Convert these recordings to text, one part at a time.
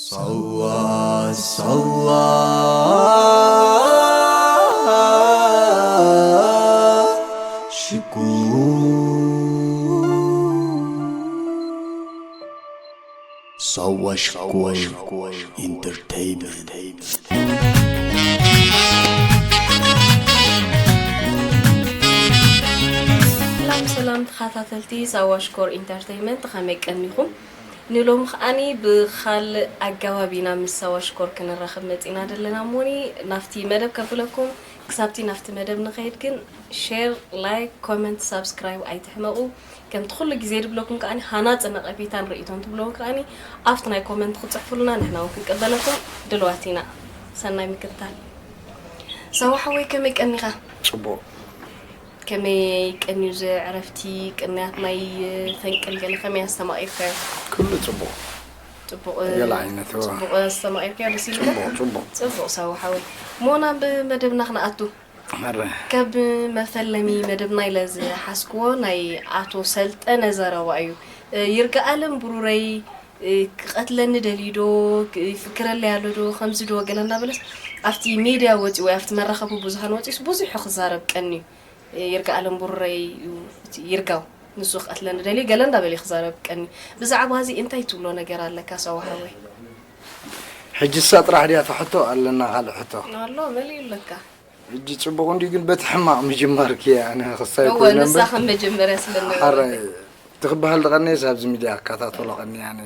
ሳዋ ሳዋ ሽኮር ሳዋ ሽኮር ኢንተርተይንመንት። ሰላም ሰላም ተኸታተልቲ ሳዋ ሽኮር ኢንተርተይንመንት፣ ከመይ ቀኒኹም? ንሎሚ ከዓኒ ብኻልእ ኣገባብ ኢና ምስ ሳዋ ሽኮር ክንራኸብ መጺና ዘለና እሞኒ፣ ናብቲ መደብ ከብለኩም። ክሳብቲ ናብቲ መደብ ንኸይድ ግን ሼር፣ ላይክ፣ ኮመንት፣ ሳብስክራይብ ኣይትሕመቑ። ከምቲ ኩሉ ግዜ ድብለኩም ከዓኒ ሃናጺ ነቐፌታን ርእይቶን ትብለዎ ከዓኒ ኣብቲ ናይ ኮመንት ክጽሕፉልና ንሕና እውን ክንቅበለኩም ድልዋት ኢና። ሰናይ ምክትታል። ሳዋ ሓወይ ከመይ ቀኒኻ? ጽቡቕ። ከመይ ቀንዩ እዚ ዕረፍቲ? ቅንያት ናይ ፈንቅል ገለ ከመይ ኣስተማቒርካዮ? ኩሉ ጽቡቕ። ጽቡቕ፣ ገለ ዓይነት፣ እወ። ጽቡቕ ኣስተማቒርካዮ፣ ደስ ኢሉካ? ጽቡቕ፣ ጽቡቕ። ጽቡቕ ሳዋ ሓወይ። እሞ ናብ መደብና ክንኣቱ። መረ። ካብ መፈለሚ መደብና ኢለ ዝሓዝክዎ ናይ ኣቶ ሰልጠነ ዘረባ እዩ። እ፣ ይርጋኣለም ብሩረይ፣ እ፣ ክቐትለኒ ደልዩ ዶ፣ ክ-፣ ይፍክረለይ ኣሎ ዶ፣ ከምዚ ዶ ገለ እንዳበለስ ኣብቲ ሜድያ ወፂኡ ወይ ኣብቲ መራኸቢ ብዙሃን ወፂኡስ ብዙሕ ክዛረብ ቀንዩ። እ፣ ይርጋኣለም ብሩረይ እዩ እቲ ይርጋው፣ ንሱ ክቐትለኒ ደልዩ ገለ እንዳበለ ክዛረብ ቀንዩ። ብዛዕባ እዚ እንታይ ትብሎ ነገር ኣለካ ሳዋ ሓወይ? ሕጂ እሳ ጥራሕ ድያ ትሕቶ ኣለና ካልእ ሕቶ? ኣሎ፣ መሊኡ ኣለካ። ሕጂ ጽቡቕ እንድዩ፣ ግን በቲ ሕማቕ ምጅማርኪ እየ ኣነ ክሳይ እወ፣ ኮይነ ንሳ እምበር። ከም መጀመርያ ስለ ዝነበረት። ሓራይ፣ እቲ ክበሃል ዝቐነየስ ኣብዚ ሚድያ ክከታተሎ ቀንየ ኣነ።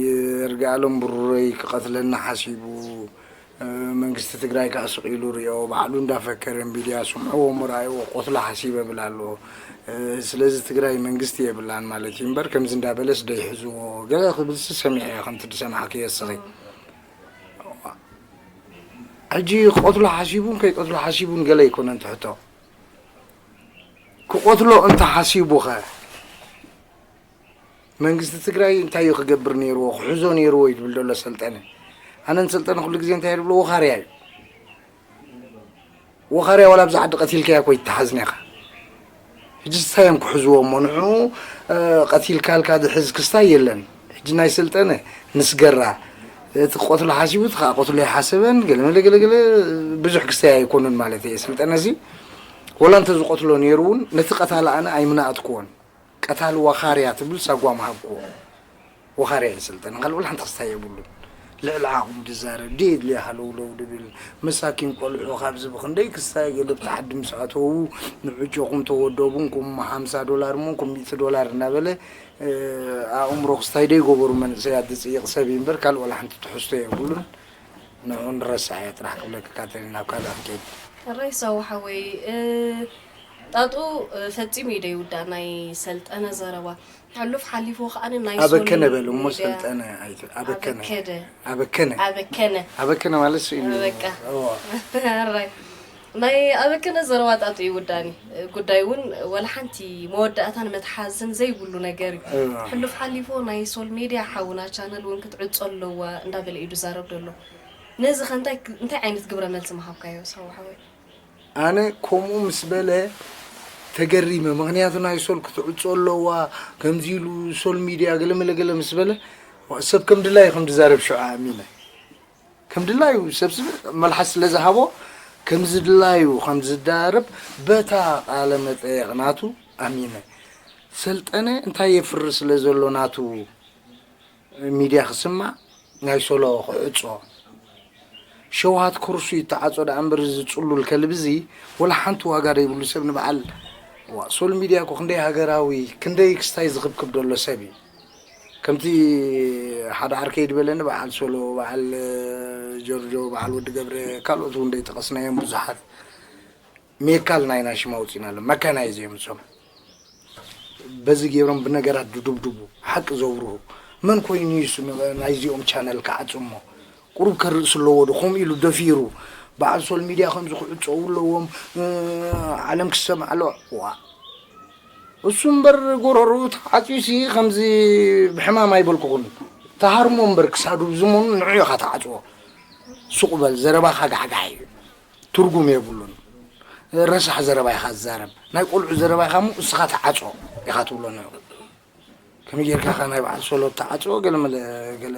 ይርጋኣለም ብሩረይ ክቐትለና ሓሲቡ፣ እ፣ መንግስቲ ትግራይ ከኣ ስቕ ኢሉ ሪኦ፣ ባዕሉ እንዳፈከረ ሚድያ ስምዕዎ እሞ ረኣይዎ፣ ቆትሎ ሓሲበ ብል ኣሎ። እ፣ ስለዚ ትግራይ መንግስቲ የብላን ማለት እዩ እምበር፣ ከምዚ እንዳበለስ ደይሕዝዎ ገለ ክብልሲ ሰሚዐ፣ ከምቲ ዝሰማዕክዮ እስኺ። ሕጂ ክቐትሎ ሓሲቡን ከይቀትሎ ሓሲቡን ገለ ኣይኮነን ትሕቶ። ክቐትሎ እንተሓሲቡኸ መንግስቲ ትግራይ እንታይ እዩ ክገብር ነይርዎ፣ ክሕዞ ነይርዎ እዩ ዝብል ዘሎ ሰልጠነ። ኣነ ንሰልጠነ ኩሉ ግዜ እንታይ እየ ዝብሎ፣ ወኻርያ እዩ። ወኻርያ ዋላ ኣብዚ ዓዲ ቀቲልካያ እኮ ይተሓዝን ኢኻ። ሕጂ እንታይ እዮም ክሕዝዎ እሞ ንዕኡ፣ እ፣ ቀቲልካልካ ዝሕዝ ክስታይ የለን። ሕጂ ናይ ሰልጠነ ንስገራ፣ እቲ ክቐትሎ ሓሲቡ፣ እቲ ከዓ ቀትሎ ኣይሓሰበን፣ ገለመለ ገለገለ ብዙሕ ክስታይ ኣይኮኑን ማለት እየ። ሰልጠነ እዚ ወላ እንተዝቐትሎ ነይሩ እውን ነቲ ቀታሊ ኣነ ኣይምነኣትክዎን። ቀታሊ ዋኻርያ ትብል ሳጓ ምሃብክዎ። ወኻርያ ይስልጠን፣ ካልእ ወላ ሓንቲ ክስታይ የብሉን። ልዕሊ ዓቕሙ ድዛረብ፣ ድየድልዮ ሃለውለው ድብል፣ መሳኪን ቆልዑ ካብዚ ብኽንደይ ክስታይ ገለ ብቲ ዓዲ ምስ ኣተዉ፣ ንዕጆኹም ተወደቡ፣ እንኩም ሓምሳ ዶላር እሞ እንኩም ሚእቲ ዶላር እናበለ፣ እ፣ ኣእምሮ ክስታይ ደይገበሩ መንእሰያት ዝጽይቕ ሰብ እዩ እምበር፣ ካልእ ወላ ሓንቲ ትሕዝቶ የብሉን። ንዕኡ ንረስዓዮ ጥራሕ ክብለካ ካተሪና፣ ናብ ካልእ ክንከይድ። ሕራይ ሳዋ ሓወይ፣ እ፣ ጣጡ፣ እ፣ ፈጺሙ እዩ ደይውዳእ ናይ ሰልጠነ ዘረባ። ሕሉፍ ሓሊፉ ከኣ ናይ ሶል ኣበከነ በል እሞ ሚድያ ሰልጠነ ኣይት-፣ ኣበከነ። ኣበከደ። ኣበከነ። ኣበከነ። ኣበከነ ማለት ስኢኑ። በቃ። እዎ። ሕራይ። ናይ ኣበከነ ዘረባ ጣጡ ይውዳእኒ። ጉዳይ እውን ወላ ሓንቲ መወዳእታን መትሓዝን ዘይብሉ ነገር እዩ። እዎ። ሕሉፍ ሓሊፉ ናይ ሶል ሚድያ ሓውና ቻነል እውን ክትዕጾ ኣለዋ እንዳበለ እዩ ዝዛረብ ዘሎ። ነዚ ከ እንታይ፣ እንታይ ዓይነት ግብረ መልሲ ምሃብካዮ ሳዋ ሓወይ? ኣነ ከምኡ ምስ በለ ተገሪመ። ምኽንያቱ ናይ ሶል ክትዕጾ ኣለዋ፣ ከምዚ ኢሉ ሶል ሚድያ ገለመለ ገለ ምስ በለ፣ ሰብ ከም ድላዩ ከም ዝዛረብ ሽዑ ኣሚነ። ከም ድላዩ ሰብ፣ ሰብ መልሓስ ስለ ዝሃቦ፣ ከም ዝድላዩ ከም ዝዛረብ በታ ቃለ መጠየቕ ናቱ ኣሚነ። ሰልጠነ እንታይ የፍሪ ስለ ዘሎ ናቱ ሚድያ ክስማዕ ናይ ሶሎ ክዕጾ። ሸውሃት ኩርሱ ይተዓጾ ደኣ እምበር እዚ ጽሉል ከልቢ እዚ ወላ ሓንቲ ዋጋ ዘይብሉ ሰብ ንበዓል፣ ዋ፣ ሶል ሚድያ እኮ ክንደይ ሃገራዊ፣ ክንደይ ክስታይ ዝኽብክብ ዘሎ ሰብ እዩ። ከምቲ ሓደ ዓርከይ ዝበለኒ በዓል ሶሎ፣ በዓል ጆርጆ፣ በዓል ወዲ ገብረ፣ ካልኦት እውን ዘይጠቐስናዮም ብዙሓት። ሜካል ናይና ሽም ኣውፂእናሎም፣ መካናይዝ እዮም እሶም። በዚ ገይሮም ብነገራት ድድብድቡ፣ ሓቂ ዘብርሁ። መን ኮይኑ እዩ እሱ ን-፣ ናይዚኦም ቻነል ክዓጽ እሞ? ቁሩብ ከርእስ ኣለዎ ዶ? ከምኡ ኢሉ ደፊሩ፣ በዓል ሶል ሚድያ ከምዚ ክዕጸዉ ኣለዎም፣ እ፣ ዓለም ክሰምዕ ኣለዎ። ዋ። እሱ እምበር ጎረርኡ ተዓጽዩሲ ከምዚ ብሕማም ኣይበልኩኹን። ተሃርሞ እምበር ክሳዱ ብዝመኑ ንዑ ኢኻ ተዓጽዎ። ሱቕ በል፣ ዘረባኻ ጋሕጋሕ እዩ። ትርጉም የብሉን። ረሳሕ ዘረባ ኢኻ ትዛረብ። ናይ ቆልዑ ዘረባ ኢኻ እሞ እስኻ ተዓጾ ኢኻ ትብሎ ንዑ። ከመይ ጌርካ ከ ናይ በዓል ሶሎ ትዓጽዎ? ገለ መለ ገለ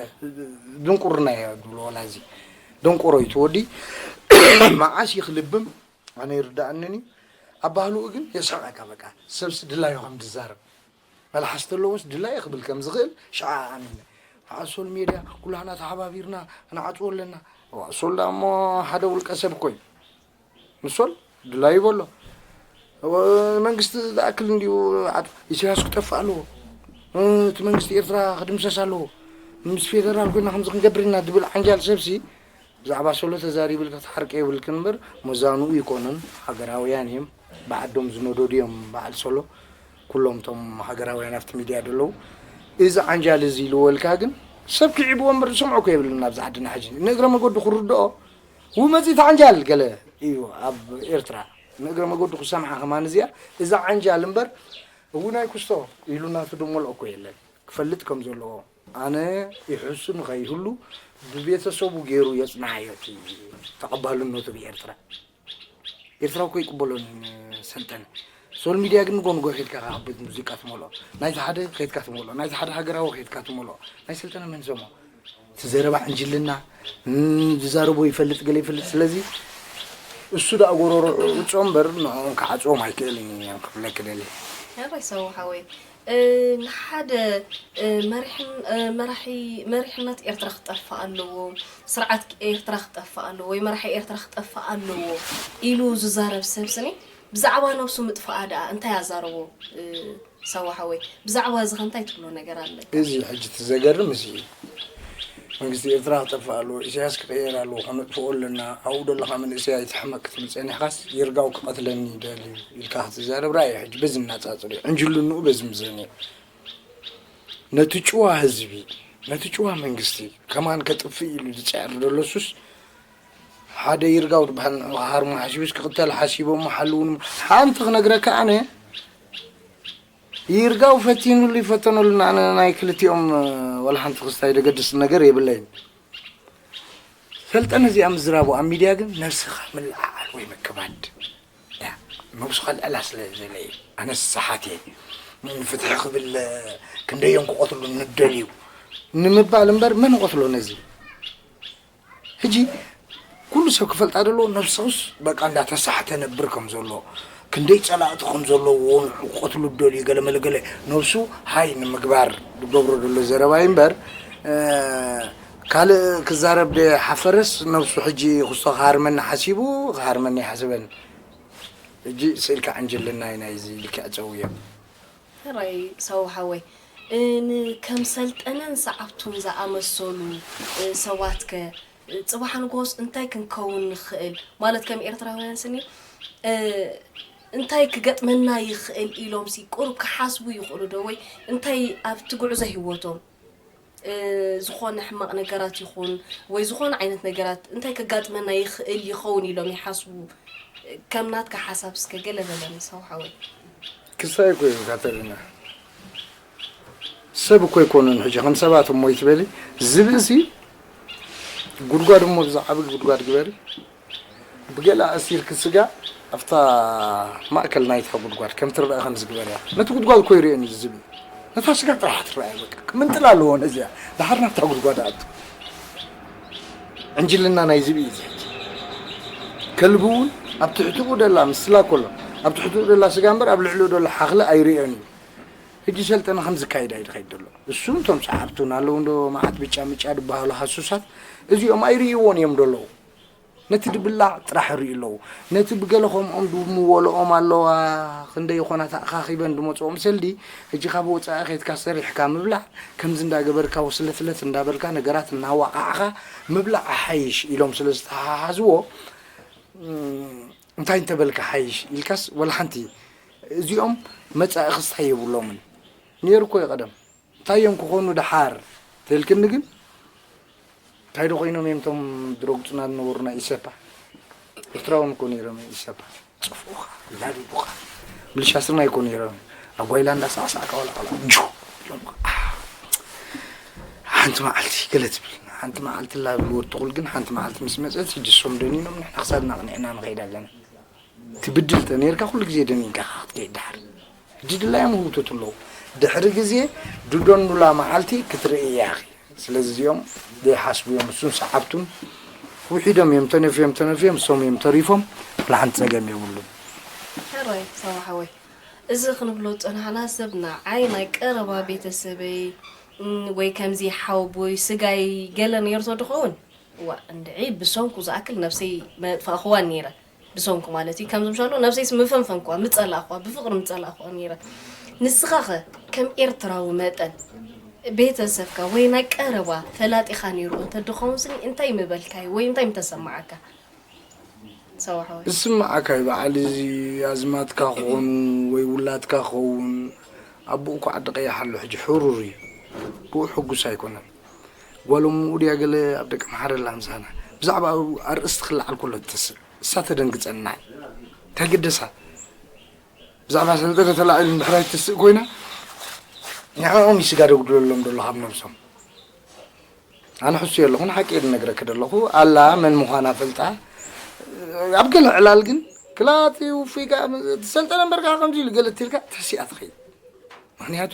ድንቁርና እየ ድብሎ። ወላ እዚ ደንቆሮ እዩ እቲ ወዲ። መዓስ እዩ ክልብም? ኣነ ይርድኣንን እዩ። ኣባህልኡ ግን የስሕቐካ። በቃ ሰብሲ ድላዩ ከም ዝዛረብ፣ መልሓስ ተለዎስ ድላየ ክብል ከም ዝኽእል ሽዓ ኣሚነ። በዓል ሶል ሜድያ ኩላህና ተሓባቢርና ክንዓጽዎ ኣለና። እዋ፣ ሶል ደኣ እሞ ሓደ ውልቀ ሰብ እኮ እዩ። ንሶል ድላዩ በሎ። እወ፣ መንግስቲ ዝኣክል እንዲዩ ዓጽ-፣ ኢሳያስ ክጠፍእ ኣለዎ። እቲ መንግስቲ ኤርትራ ክድምሰስ ኣለዎ። ምስ ፌደራል ኮይና ከምዚ ክንገብር ኢና ድብል ዓንጃል ሰብሲ ብዛዕባ ሶሎ ተዛሪቡ ኢልካ ክትሓርቀ የብልክን እምበር፣ መዛንኡ ይኮኑን ሃገራውያን እዮም። ብዓዶም ዝነደዱ እዮም በዓል ሶሎ። ኩሎም እቶም ሃገራውያን ኣብቲ ሚድያ ዘለዉ። እዚ ዓንጃል እዚ ኢልዎ ኢልካ ግን ሰብ ክዒብዎ እምበር ዝሰምዖ እኮ የብልን ኣብዚ ዓድና ሕጂ። ንእግረ መገዱ ክርድኦ፣ "ው መጺ እቲ ዓንጃል" ገለ እዩ ኣብ ኤርትራ። ንእግረ መገዱ ክሰምዓ ከማን እዚኣ፣ እዛ ዓንጃል እምበር፣ "እው ናይ ኩስቶ" ኢሉ ናቱ ድመልኦ እኮ የለን። ክፈልጥ ከም ዘለዎ፣ ኣነ ይሕሱ ንኸይህሉ ብቤተሰቡ ገይሩ የጽንዓዮ እቲ ተቐባልነቱ ብኤርትራ። ኤርትራ እኮ ይቅበሎን ሰልጠነ። ሶል ሚድያ ግን ንጎ ንጎ ኬድካ ካብ ቤት ሙዚቃ ትመልኦ። ናይቲ ሓደ ኬድካ ትመልኦ። ናይቲ ሓደ ሃገራዊ ኬድካ ትመልኦ። ናይ ሰልጠነ መን ሰሞ? እቲ ዘረባ ዕንጅልና፣ እም፣ ዝዛረቦ ይፈልጥ፣ ገለ ይፈልጥ። ስለዚ እሱ ደኣ ጎረሮ ዕጾ እምበር ንዕኦም ክዓጽዎም ኣይክእልን እዩ ክብለኪ ደልየ። ሕራይ ሰው ሓወይ፣ እ፣ ንሓደ፣ እ፣ መሪሕን-፣ እ፣ መራሒ-፣ መሪሕነት ኤርትራ ክጠፍእ ኣለዎ፣ ስርዓት ኤርትራ ክጠፍእ ኣለዎ ወይ መራሒ ኤርትራ ክጠፍእ ኣለዎ ኢሉ ዝዛረብ ሰብ ስኒ ብዛዕባ ነብሱ ምጥፋኣ ደኣ እንታይ ኣዛረቦ? እ፣ ሰው ሓወይ፣ ብዛዕባ እዚ ከ እንታይ ትብሎ ነገር ኣለካ? እዚ ሕጂ እቲ ዘገርም እዚ እዩ። መንግስቲ ኤርትራ ክጠፍእ ኣለዎ፣ ኢሳያስ ክቕየር ኣለዎ፣ ከነጥፍኦ ኣለና፣ ኣብኡ ደለኻ መንእሰይ ኣይትሕመቅ ክትብል ጸኒሕካስ፣ ይርጋው ክቐትለኒ ይደሊ ኢልካ ክትዛረብ ርኣዮ። ሕጂ በዚ እናጻጽር እዩ፣ ዕንጅልንኡ በዚ ምዘን እዩ። ነቲ ጭዋ ህዝቢ፣ ነቲ ጭዋ መንግስቲ ከማን ከጥፍእ ኢሉ ዝጽዕር ዘሎ ሱስ፣ ሓደ ይርጋው ዝበሃል ንዑ ክሃርሞ ሓሲቡስ ክቕተል ሓሲቦሞ ሓልውን ሓንቲ ክነግረካ ኣነ፣ ይርጋው ፈቲኑሉ ይፈተነሉ፣ ኣነ ናይ ክልቲኦም፣ እ፣ ዋላ ሓንቲ ክስታይ ደገድስ ነገር የብለይን። ሰልጠነ እዚኣ ምዝራቡ ኣብ ሚድያ ግን ነብስኻ ምልዓዓል ወይ ምክባድ። ያ፣ ነብስኻ ልዕላ ስለ ዝለ እዩ። ኣነስ ሰሓት እየ። ንፍትሒ ክብል፣ እ፣ ክንደዮም ክቐትሉ ንደልዩ ንምባል እምበር መን ይቐትሎ ነዚ? ሕጂ ኩሉ ሰብ ክፈልጣ ደሎ ነብሰውስ በቃ እንዳተሳሕተ ነብር ከም ዘሎ፣ ክንደይ ጸላእቲ ከም ዘለዎ፣ ንዕኡ ክቐትሉ ደልዩ ገለ መለ ገለ ነብሱ ሃይ ንምግባር ዝገብሮ ደሎ ዘረባ እዩ እምበር፣ እ፣ ካልእ ክዛረብ ደ ሓፈረስ ነብሱ ሕጂ ክስቶ ክሃርመኒ ሓሲቡ ክሃርመኒ ይሓስበን። ሕጂ ስኢልካ ዕንጅልና እዩ ናይዚ ልክዕ ጸውዮ። ሕራይ ሰው ሓወይ፣ እ፣ ን-፣ ከም ሰልጠነን ሰዓብቱን ዝኣመሰሉ፣ እ፣ ሰባትከ፣ እ፣ ጽባሕ ንግሆስ እንታይ ክንከውን ንኽእል? ማለት ከም ኤርትራውያን ስኒ፣ እ፣ እንታይ ክገጥመና ይኽእል ኢሎምሲ ቁሩብ ክሓስቡ ይኽእሉ ዶ? ወይ እንታይ ኣብቲ ጉዕዞ ህይወቶም፣ እ፣ ዝኾነ ሕማቕ ነገራት ይኹን ወይ ዝኾነ ዓይነት ነገራት እንታይ ከጋጥመና ይኽእል ይኸውን ኢሎም ይሓስቡ? ከም ናትካ ሓሳብ እስከ ገለ በለኒ ሰው ሓወይ። ክስታይ እኮ እዩ ካተሪና። ሰብ እኮ ኣይኮኑን ሕጂ ከም ሰባት እሞ ይትበሊ። ዝብእሲ ጉድጓድ እሞ ብዛዕባ ጉድጓድ ግበሪ። ብገለ ኣእሲርኪ ስጋ ኣብታ ማእከል ናይታ ጉድጓድ ከም ትረኣ ከም ዝግበርያ። ነቲ ጉድጓድ እኮ ይርእየን እዩ ዝብል። ነታ ስጋ ጥራሕ ትረኣያ በቃ። ክምንጥል ኣለዎ ነዚኣ። ደሓር ናብታ ጉድጓድ ኣቱ። ዕንጅልና ናይ ዝብኢ እዚ ሕጂ። ከልቢ እውን ኣብ ትሕትኡ ደላ ምስላ ኮሎ፣ ኣብ ትሕትኡ ደላ ስጋ እምበር ኣብ ልዕሊኡ ደሎ ሓኽሊ ኣይርእዮን እዩ። ሕጂ ሰልጠነ ከም ዝካይድ ኣይድኸይድ ደሎ። እሱን እቶም ሰዓብቱን ኣለዉ እንዶ መዓት ብጫ ምጫ ዝበሃሉ ሃሱሳት እዚኦም ኣይርእይዎን እዮም ደለዉ። ነቲ ድብላዕ ጥራሕ ይርእዩ ኣለዉ። ነቲ ብገለ ከምኦም ድምወለኦም ኣለዋ፣ ክንደይ ይኾና ተኣኻኺበን ድመጽኦም ሰልዲ፣ ሕጂ ካብ ወጻኢ ኬድካ ሰሪሕካ ምብላዕ፣ ከምዚ እንዳገበርካ ወስለትለት እንዳበልካ ነገራት እናዋቃዕኻ ምብላዕ ሓይሽ ኢሎም ስለ ዝተሓሓዝዎ፣ እም፣ እንታይ እንተበልካ ሓይሽ ኢልካስ ወላ ሓንቲ እዚኦም መጻኢ ክስታይ የብሎምን። ነይሩ እኮ እዩ ቀደም። እንታይ እዮም ክኾኑ ደሓር ተልክኒ ግን እንታይ ዶ ኮይኖም እዮም እቶም ድረግጹና ዝነበሩ ናይ ኢሰፓ? ኤርትራውያን እኮ ነይሮም ኢሰፓ። ጽፍኡኻ፣ ላቢቡኻ። ምልሻ ስርናይ እኮ ነይሮም። ኣብ ጓይላ እንዳሳዕሳዕካ ዋላ ዋላ ጁ ኢሎም፣ ኣህ፣ ሓንቲ መዓልቲ ገለ ትብል። ሓንቲ መዓልቲ ላብል ወዲ ተኹል ግን ሓንቲ መዓልቲ ምስ መጸት፣ ሕጂ እሶም ደኒኖም ንሕና ክሳድና ኣቕኒዕና ንኸይድ ኣለና። ትብድል ተነይርካ ኩሉ ግዜ ደኒንካ ኢኻ ክትከይድ ደሓር። ሕጂ ድላዮም ህውቱት ኣለዉ። ድሕሪ ግዜ ድዶኑላ መዓልቲ ክትርኢ እያ። ስለዚ እዚኦም ዘይሓስቡ እዮም። እሱን ሰዓብቱን ውሒዶም እዮም ተነፍዮም፣ ተነፍዮም እሶም እዮም ተሪፎም። ሓንቲ ጸገም የብሉን። ሕራይ ሳዋ ሓወይ፣ እዚ ክንብሎ ዝጸናሕና ሰብ ንዓይ ናይ ቀረባ ቤተሰበይ፣ እም፣ ወይ ከምዚ ሓወቦይ ስጋይ ገለ ነይሩ ተድኸውን፣ ዋ እንድዒ ብሰንኩ ዝኣክል ነብሰይ መጥፋእኽዋ ነይረ። ብሰንኩ ማለት እዩ። ከምዚ ምሻሎ ነብሰይስ ምፈንፈንክዋ፣ ምጸላእኽዋ፣ ብፍቕሪ ምጸላእኽዋ ነይረ። ንስኻኸ ከም ኤርትራዊ መጠን ቤተሰብካ ወይ ናይ ቀረባ ፈላጢኻ ነይሩ እንተድኸውን ስኒ እንታይ ምበልካዮ ወይ እንታይ ምተሰማዓካ? ሳዋ ሓወይ። ዝስምዓካ እዩ። በዓል እዚ ኣዝማትካ ክኾኑ ወይ ውላድካ ክኸውን፣ ኣቦኡ እኮ ዓዲ ቀይሕ ኣሎ፣ ሕጂ ሕሩር እዩ። ብኡ ሕጉስ ኣይኮነን። ጓሎም ውድያ ገለ ኣብ ደቂ ኣምሓራ ኣላ ምሳና። ብዛዕባ ኣርእስቲ ክለዓል ከሎ ትስእ። እሳ ተደንግጸና። እንታይ ግደሳ? ብዛዕባ ሰልጠነ ተላዒሉ እንድሕር ኣይትስእ ኮይና፣ ንዕኦም እዩ ስጋ ደጉድለሎም ዘሎ ካብ ነብሶም። ኣነ ሕሱ የለኹን፣ ሓቂ እየ ዝነግረኪ ዘለኹ። ኣላ መን ምዃና ፈልጣ። ኣብ ገለ ዕላል ግን ክላቲ ውፉይ ከኣ ትሰልጠነ እምበር ከኣ ከምዚ ኢሉ ገለ ትልካ ተሲኣ ትኸይድ። ምኽንያቱ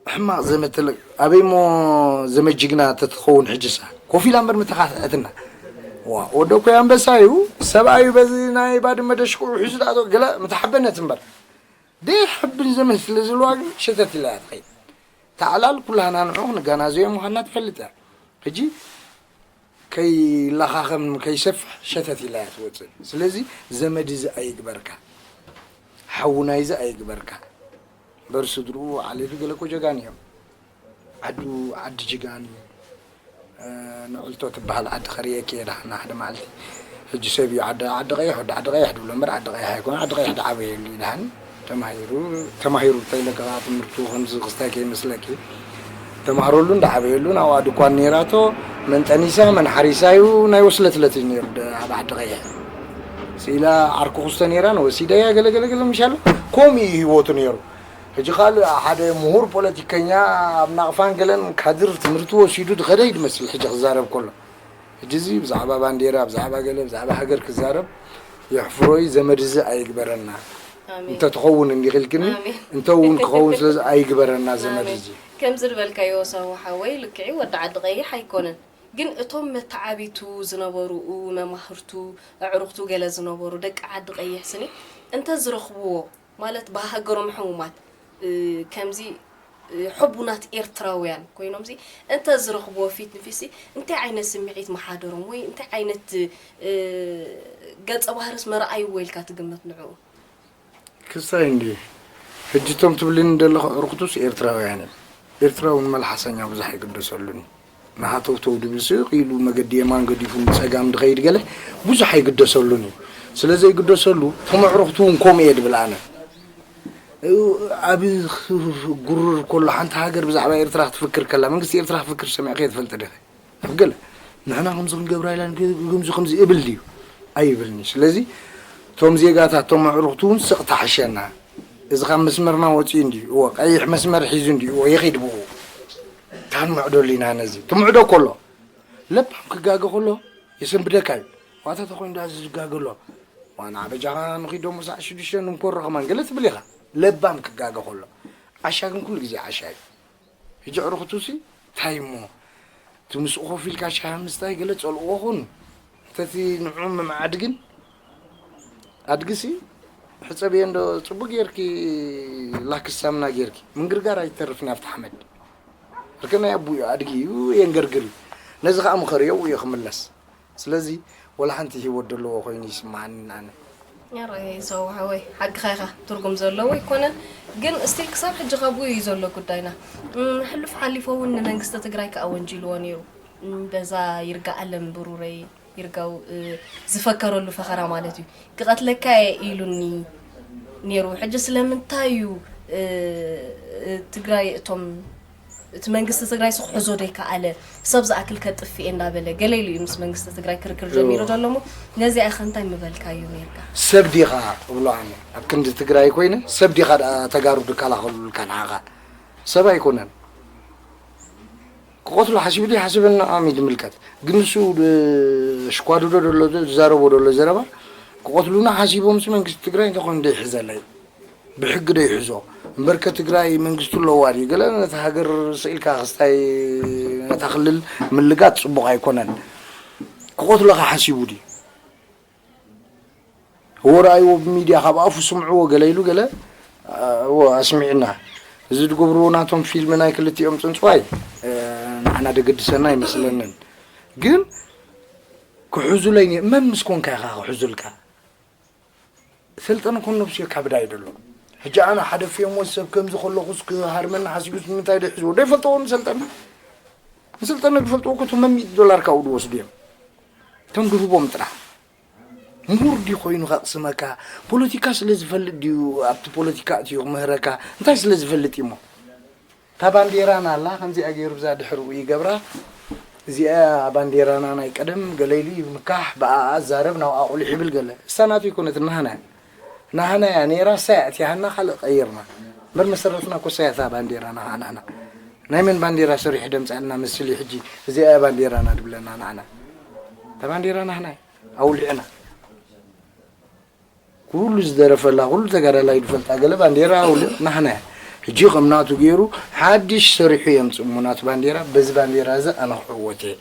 ሕማቕ ዘመድ ተለ-፣ ኣበይ እሞ ዘመድ ጅግና ተትኸውን ሕጅሳ? ኮፍ ኢላ እምበር ምተኻትዐትና። ዋ፣ ወዶ እኮ ኣንበሳ እዩ፣ ሰብኣይ እዩ፣ በዚ ናይ ባድመ ደሽክኡ ሒዙ ደኣ ገለ ምተሓበነት እምበር። ደይሕብን ዘመድ ስለ ዘለዋ ግን ሸተት ኢላ እያ ትኸይድ። ታዕላል ኩላህና ንዑ ክንጋናዘዮ ምዃንና ትፈልጥ እያ። ሕጂ ከይለኻኸም ከይሰፍሕ ሸተት ኢላ እያ ትወፅእ። ስለዚ ዘመድ እዚ ኣይግበርካ፣ ሓውና እዚ ኣይግበርካ። እምበር ስድርኡ ዓሌቱ ገለ እኮ ጀጋኑ እዮም። ዓዱ ዓዲ ጀጋኑ እዩ። እ፣ ንዕልቶ ትበሃል ዓዲ ከርእየኪ እየ ደሓን ሓደ መዓልቲ። ሕጂ ሰብ እዩ ዓዲ፣ ዓዲ ቀይሕ፣ ወዲ ዓዲ ቀይሕ ድብሎ እምበር ዓዲ ቀይሕ ኣይኮነ። ዓዲ ቀይሕ ድዓበየሉ እዩ ደሓን። ተማሂሩ፣ ተማሂሩ እንተኢለ ከኣ ትምህርቱ ከምዚ ክስታይ ከይመስለኪ። ተማህረሉን ድዓበየሉን ኣብኣ ድኳን ነይራቶ። መን ጠኒሳ፣ መን ሓሪሳ እዩ፣ ናይ ወስለትለት እዩ ነይሩ ደ-፣ ኣብ ዓዲ ቀይሕ። ስኢላ ዓርኩ ክስቶ ነይራ፣ ንወሲደያ ገለ ገለ ገለ ምሻሎ። ከምኡ እዩ ህይወቱ ነይሩ። ሕጂ ካልእ ሓደ ምሁር ፖለቲከኛ ኣብ ናቕፋን ገለን ካድር ትምህርቲ ወሲዱ ዝኸደ እዩ ዝመስል ሕጂ ክዛረብ ከሎ። ሕጂ እዚ ብዛዕባ ባንዴራ፣ ብዛዕባ ገለ፣ ብዛዕባ ሃገር ክዛረብ የሕፍሮ እዩ። ዘመድ እዚ ኣይግበረና። ኣሜን። እንተትኸውን እንዲኺ ኢልክኒ፣ ኣሜን። እንተ እውን ክኸውን ስለዚ ኣይግበረና ዘመድ ኣሜን። እዚ። ከምዚ ዝበልካዮ ሳዋ ሓወይ ልክዕ እዩ፣ ወዲ ዓዲ ቀይሕ ኣይኮነን። ግን እቶም መተዓቢቱ ዝነበሩኡ መማህርቱ፣ ኣዕሩኽቱ ገለ ዝነበሩ ደቂ ዓዲ ቀይሕ ስኒ እንተ ዝረኽብዎ ማለት ብሃገሮም ሕሙማት፣ እ፣ ከምዚ፣ እ፣ ሕቡናት ኤርትራውያን ኮይኖምዚ እንተ ዝረኽብዎ ፊት ንፊትሲ እንታይ ዓይነት ስምዒት ምሓደሮም ወይ እንታይ ዓይነት፣ እ፣ ገጸ ባህርስ መርኣይዎ ኢልካ ትግምት ንዕኡ? ክስታይ እንድዩ። ሕጂ እቶም ትብልኒ ዘለኹ ኣዕሩኽቱስ ኤርትራውያን እዮም። ኤርትራዊ ንመልሓሰኛ ብዙሕ ኣይግደሰሉን እዩ። ንሃተውተው ድብል ስቕ ኢሉ መገዲ የማን ገዲፉ ንጸጋም ድኸይድ ገለ ብዙሕ ኣይግደሰሉን እዩ። ስለ ዘይግደሰሉ፣ እቶም ኣዕሩኽቱ እውን ከምኡ እየ ድብል ኣነ። ኣብ ጉርር ከሎ ሓንቲ ሃገር ብዛዕባ ኤርትራ ክትፍክር ከላ፣ መንግስቲ ኤርትራ ክፍክር ሰሚዕከ ትፈልጥ ዲኺ? ኣብ ገለ ንሕና ከምዚ ክንገብራ ኢላ ንግ-፣ ከምዚ ከምዚ እብል ድዩ? ኣይብልን እዩ። ስለዚ እቶም ዜጋታት፣ እቶም ኣዕሩኽቲ እውን ስቕ ተሓሸና። እዚ ካብ መስመርና ወፂኡ እንድዩ። እወ፣ ቀይሕ መስመር ሒዙ እንድዩ። እወ፣ ይኸይድ ብኡ። ታን ምዕዶ ኣሊና ነዚ። ትምዕዶ ከሎ፣ ለባም ክጋገ ከሎ የሰንብደካ እዩ። ዋታ ተኾይኑ ዳ ዝጋገ ኣሎ። ዋና በጃኻ ንኺዶ ምሳዕ ሽዱሽተ ንንኮሮ ከማን ገለ ትብል ኢኻ። ለባም ክጋገ ከሎ። ዓሻ ግን ኩሉ ግዜ ዓሻ እዩ። ሕጂ ኣዕሩኽቱሲ እንታይ እሞ? እቲ ምስኡ ኮፍ ኢልካ ሻሂ ምስታይ ገለ ጸልእዎ ኹን። እንተቲ ንዕኡ ምምዓድ ግን ኣድግሲ ሕጸብዮ እንዶ ጽቡቅ ጌርኪ ላክስ ሳምና ጌርኪ ምንግርጋር ኣይትተርፍን ኣብቲ ሓመድ። ርከ ናይ ኣቡኡ ኣድጊ እዩ የንገርግር እዩ። ነዚ ኸኣ ምኸርዮ እዩ ክምለስ። ስለዚ ወላ ሓንቲ ህይወት ዘለዎ ኮይኑ ይስምዓኒ ኣነ። ያራይ ሰው ሓወይ ሓቅኻ ኢኻ፣ ትርጉም ዘለዎ ኣይኮነን። ግን እስቲል ክሳብ ሕጂ ካብኡ እዩ ዘሎ ጉዳይና። እም፣ ሕሉፍ ሓሊፎ እውን ንመንግስቲ ትግራይ ከዓ ወንጂልዎ ነይሩ። እም፣ በዛ ይርጋ ኣለም ብሩረይ ይርጋው፣ እ፣ ዝፈከረሉ ፈኸራ ማለት እዩ። ክቐትለካ እየ ኢሉኒ ነይሩ። ሕጂ ስለምንታይ እዩ፣ እ፣ እ፣ ትግራይ እቶም እቲ መንግስቲ ትግራይ ስክሕዞ ዘይከኣለ ሰብ ዝኣክል ከጥፍኤ እንዳበለ ገለ ኢሉ እዩ ምስ መንግስቲ ትግራይ ክርክር ጀሚሩ እዎ። ዘሎ እሞ ነዚኣ ኢኸ እንታይ ምበልካዮ ነርካ? ሰብ ዲኻ እብሎ ኣነ ኣብ ክንዲ ትግራይ ኮይነ ሰብ ዲኻ ደኣ ተጋሩ ድከላኸሉልካ ንዓኻ ሰብ ኣይኮነን። ክቐትሎ ሓሲቡ ድዩ ሓሲበን ንዕኦም እዩ ዝምልከት። ግን ንሱ ድ-፣ ሽኳድዶ ደሎ ዝዛረቦ ደሎ ዘረባ ክቐትሉና ሓሲቦምሲ መንግስቲ ትግራይ እንተኾይኑ ዶ ይሕዘለይ? ብሕጊ ዶ ይሕዞ? እምበርከ ትግራይ መንግስቱ ኣለዋ ድዩ? ገለ ነታ ሃገር ስኢልካ ክስታይ ነታ ክልል ምልጋጥ ጽቡቕ ኣይኮነን። ክቐትለኻ ሓሲቡ ድዩ? እዎ ረኣይዎ ብሚድያ ካብ ኣፉ ስምዕዎ ገለ ኢሉ ገለ እዎ ኣስሚዕና። እዚ ዝገብርዎ ናቶም ፊልም ናይ ክልቲኦም ጽንጽዋይ ንዓና ደገድሰና ኣይመስለንን። ግን ክሕዙለይ መን ምስ ኮንካ ኢኻ ክሕዙልካ? ሰልጠነ ኮን ነብሱ የካብዳ እዩ ደሎ። ሕጂ ኣነ ሓደ ፌሞስ ሰብ ከምዚ ከለኹስ ክሃርመና ሓሲቡስ ንምንታይ ዶ ይሕዝዎ? ዶ ይፈልጥዎ ንሰልጠነ? ንሰልጠነ ዝፈልጥዎ እኮ እቶም መሚት ዶላር ካብኡ ዝወስዱ እዮም። እቶም ድህቦም ጥራሕ። ምሁር ድዩ ኮይኑ ከቕስመካ? ፖለቲካ ስለ ዝፈልጥ ድዩ ኣብቲ ፖለቲካ እትዩ ክምህረካ? እንታይ ስለ ዝፈልጥ እዩሞ? እታ ባንዴራና ኣላ ከምዚኣ ገይሩ ብዛ ድሕርኡ ይገብራ። እዚኣ ባንዴራና ናይ ቀደም ገለ ኢሉ ይምካሕ፣ ብኣኣ ዛረብ ናብ ኣቑሊሕ ይብል ገለ። እሳ ናቱ ይኮነት ናህና። ናህና እያ ነይራ፣ እሳ እያ እቲሃና ካልእ ቀይርና። እምበር መሰረትና እኮ እሳ እያ እታ ባንዴራና ከዓ ናህና። ናይ መን ባንዴራ ሰሪሑ ደምፃልና መስል እዩ ሕጂ እዚኣ እያ ባንዴራና ድብለና ናህና። እታ ባንዴራ ናህና እያ። ኣውሊዕና። ኩሉ ዝደረፈላ ኩሉ ተጋዳላይ ዝፈልጣ ገለ ባንዴራ ኣውሊዕ ናህና እያ። ሕጂ ከም ናቱ ገይሩ ሓድሽ ሰሪሑ የምፅእ እሞ ናቱ ባንዴራ በዚ ባንዴራ እዚ ኣነ ክዕወት እየ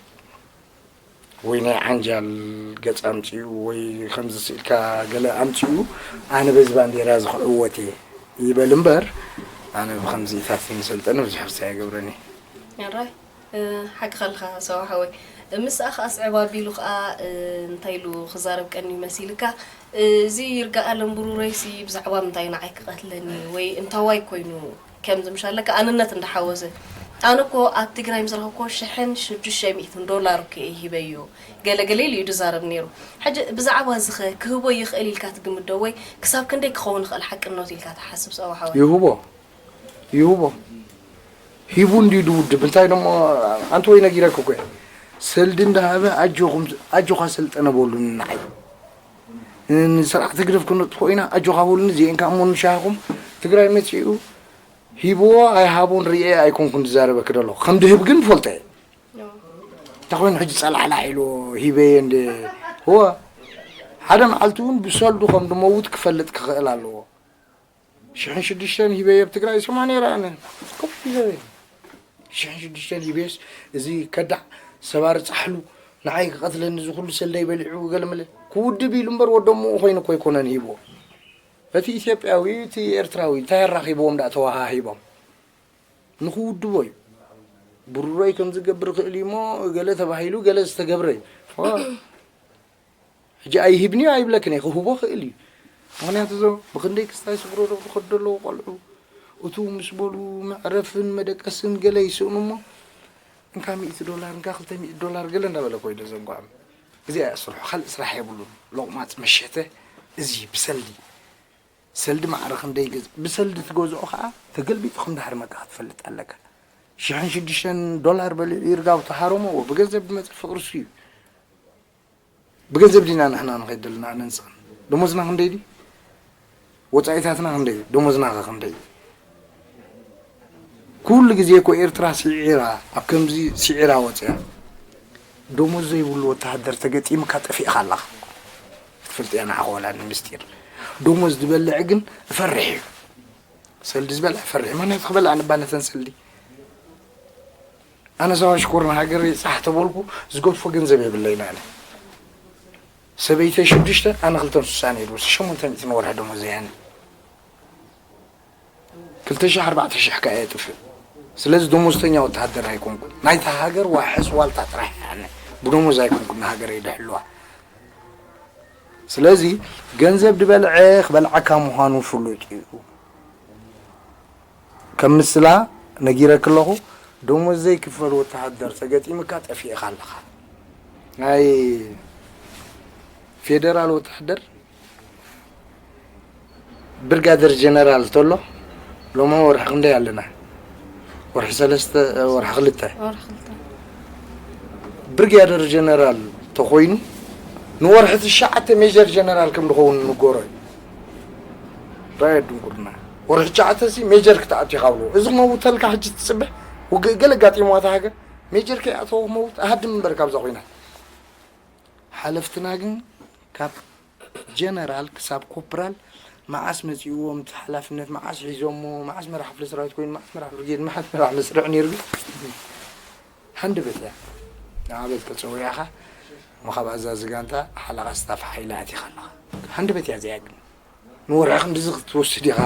ወይ ናይ ዓንጃል ገፅ ኣምፅኡ ወይ ከምዚ ስኢልካ ገለ ኣምፅኡ ኣነ በዚ ባንዴራ እዚ ክዕወት እየ ይበል እምበር ኣነ ብከምዚታት ንሰልጠነ ብዙሕ ክሳይ ኣይገብረን እየ። ሕራይ ሓቅኻ ኣለኻ ሰው ሓወይ። ምስኣ ከዓ ስዕብ ኣቢሉ ከዓ እንታይ ኢሉ ክዛረብ ቀንዩ መሲልካ? እዚ ይርጋኣለም ብሩረይሲ ብዛዕባ ምንታይ ንዓይ ክቐትለኒ ወይ እንታዋይ ኮይኑ ከምዚ ምሽ ኣለካ ኣንነት እንዳሓወሰ ኣነ እኮ ኣብ ትግራይ ምስ ረኸብኮ ሽሕን ሽዱሽተ ሚእትን ዶላር እኮ እየ ሂበዮ ገለ ገለ ኢሉ እዩ ዝዛረብ ነይሩ። ሕጂ ብዛዕባ እዚ ኸ ክህቦ ይኽእል ኢልካ ትግምት ዶ ወይ ክሳብ ክንደይ ክኸውን ይኽእል ሓቅነቱ ኢልካ ትሓስብ ሰው ሓወይ? ይህቦ ይህቦ ሂቡ እንድዩ ድውድብ እንታይ ደሞ ኣንቲ ወይ ነጊረክ እኮ እየ ሰልዲ እንዳሃበ ኣጆኹም ኣጆኻ ሰልጠነ በሉኒ ንዓይ ንስርዓት ህግደፍ ክነጥፎ ኢና ኣጆኻ በሉኒ እዚኤን ከዓ እሞ ንሻሃኹም ትግራይ መፂኡ ሂብዎ ኣይሃቦን ርኤ ኣይኮንኩን ዝዛረበክ ደለኹ ከም ድህብ ግን ፈልጠ እየ እንተኮይኑ ሕጂ ፀላዕላዕ ኢሉ ሂበየ እንደ እወ ሓደ መዓልቲ እውን ብሰልዱ ከም ድመውት ክፈልጥ ክኽእል ኣለዎ ሽሕን ሽዱሽተን ሂበየ ኣብ ትግራይ ይሰማ ነይረ ኣነ ኮፍ ኢለ ሽሕን ሽዱሽተን ሂበየስ እዚ ከዳዕ ሰባሪ ፃሕሉ ንዓይ ክቐትለኒ እዚ ኩሉ ሰልደይ በሊዑ ገለመለ ክውድብ ኢሉ እምበር ወደምኡ ኮይኑ እኮ ኣይኮነን ሂብዎ እቲ ኢትዮጵያዊ እቲ ኤርትራዊ እንታይ ኣራኺብዎም ዳ ተወሃሂቦም ንኽውድቦ እዩ ብሩረይ ከም ዝገብር ክእል እዩ እሞ ገለ ተባሂሉ ገለ ዝተገብረ እዩ ሕጂ ኣይሂብንዮ ኣይብለክን እየ ክህቦ ክእል እዩ ምኽንያቱ እዞም ብክንደይ ክስታይ ስግሮ ዶ ዝኸዱ ዘለዉ ቆልዑ እቱ ምስ በሉ መዕረፍን መደቀስን ገለ ይስእኑ እሞ እንካ ሚእቲ ዶላር እንካ ክልተ ሚእቲ ዶላር ገለ እንዳበለ ኮይደ ዘንጓዕም እዚኣ እያ ስርሑ ካልእ ስራሕ የብሉን ሎቕማፅ መሸተ እዚ ብሰልዲ ሰልዲ ማዕረ ክንደይ ገዝ ብሰልዲ ትገዝኦ ከዓ ተገልቢጥኹም ዳሕሪ መካ ክትፈልጥ ኣለካ ሽሕን ሽዱሽተን ዶላር በሊዑ ይርጋው ተሃረሞ ብገንዘብ ድመፅእ ፍቅሪ እሱ እዩ ብገንዘብ ዲና ንሕና ንኸይድ ዘለና ኣነ ንስኽን ደሞዝና ክንደይ ድዩ ወፃኢታትና ክንደይ እዩ ደሞዝና ኸ ክንደይ እዩ ኩሉ ግዜ እኮ ኤርትራ ስዒራ ኣብ ከምዚ ስዒራ ወፅያ ደሞዝ ዘይብሉ ወተሃደር ተገጢምካ ጠፊእኻ ኣለኻ ክትፈልጥ እያ ንዓኻ ወላ ንምስጢር ደሞዝ ዝበልዕ ግን እፈርሕ እዩ ሰልዲ ዝበልዕ እፈርሕ እዩ ምክንያቱ ክበልዕ ንባነተን ሰልዲ ኣነ ሰባ ሽኮር ንሃገር ይፃሕ ተበልኩ ዝገድፎ ገንዘብ የብለይን ኣነ ሰበይተይ ሽዱሽተ ኣነ ክልተን ስሳን እየ ዝወስድ ሸሞንተ ሚእቲ ንወርሒ ደሞዘይ ኣነ ክልተ ሺሕ ኣርባዕተ ሺሕ ከኣ የጥፍእ ስለዚ ደሞዝተኛ ወተሃደር ኣይኮንኩን ናይታ ሃገር ዋሕስ ዋልታ ጥራሕ እየ ኣነ ብደሞዝ ኣይኮንኩን ንሃገረይ ደሕልዋ ስለዚ ገንዘብ ድበልዐ ክበልዓካ ምዃኑ ፍሉጥ እዩ ከም ምስላ ነጊረኪ ኣለኹ ደሞዝ ዘይክፈል ወተሃደር ተገጢምካ ጠፊእኻ ኣለኻ ናይ ፌደራል ወተሃደር ብርጋደር ጀነራል ተሎ ሎማ ወርሒ ክንደይ ኣለና ወርሒ ሰለስተ ወርሒ ክልተ ብርጋደር ጀነራል ተኾይኑ ንወርሒ ትሽዓተ ሜጀር ጀነራል ከም ዝኸውን ንገሮ እዩ ራየ ድንቁርና ወርሒ ትሽዓተ ሲ ሜጀር ክትኣቱ ኢኻ ብሎ እዚ ክመውተልካ ሕጂ ትፅብሕ ውግእ ገለ ጋጢምዋ እታ ሃገር ሜጀር ከይኣተወ ክመውት ኣሃድም እምበር ካብዛ ኮይና ሓለፍትና ግን ካብ ጀነራል ክሳብ ኮፕራል መዓስ መጺእዎም እቲ ሓላፍነት፣ መዓስ ሒዞሞ፣ መዓስ መራሕ ክፍለ ሰራዊት ኮይኑ፣ መዓስ መራሕ ብርጌድ፣ መዓስ መራሕ መስርዕ ነይሩ ግን፣ ሃንደበት እያ። ንዓበል ተጸዊዕኻ፣ እሞ ካብ ኣዛዚ ጋንታ ሓለቓ ስታፍ ሓይሊ ኣቲኻ ኣለኻ። ሃንደበት እያ እዚኣ ግን። ንወርሒ ክንድዚ ክትወስድ ኢኻ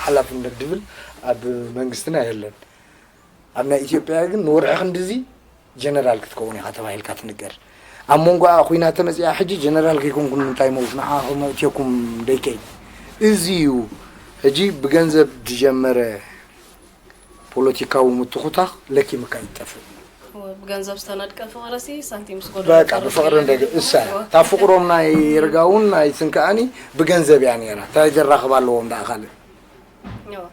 ሓላፍነት ድብል ኣብ መንግስትና የለን። ኣብ ናይ ኢትዮጵያ ግን ንወርሒ ክንድዚ ጀነራል ክትከውን ኢኻ ተባሂልካ ትንገር። ኣብ መንጎኣ ኹናት ተመጺኣ ሕጂ ጀነራል ከይኮንኩም እንታይ መውት ንዓኹም እትየኩም ደይከይ። እዚ እዩ ሕጂ ብገንዘብ ዝጀመረ ፖለቲካዊ ምትኹታኽ ለኪምካ ይጠፍእ። ብገንዘብ ዝተነድቀ ፍቕርሲ ሳንቲም ምስ ጎደሎ በቃ ጥርፍ ብፍቕሪ ገለ እንደገ ገለ እሳ እዎ። እታ ፍቕሮም ናይ ይርጋውን ናይ ስንከኣኒ ብገንዘብ እያ ነይራ። እንታይ ዘራኽብ ኣለዎም ደኣ ካልእ እዎ።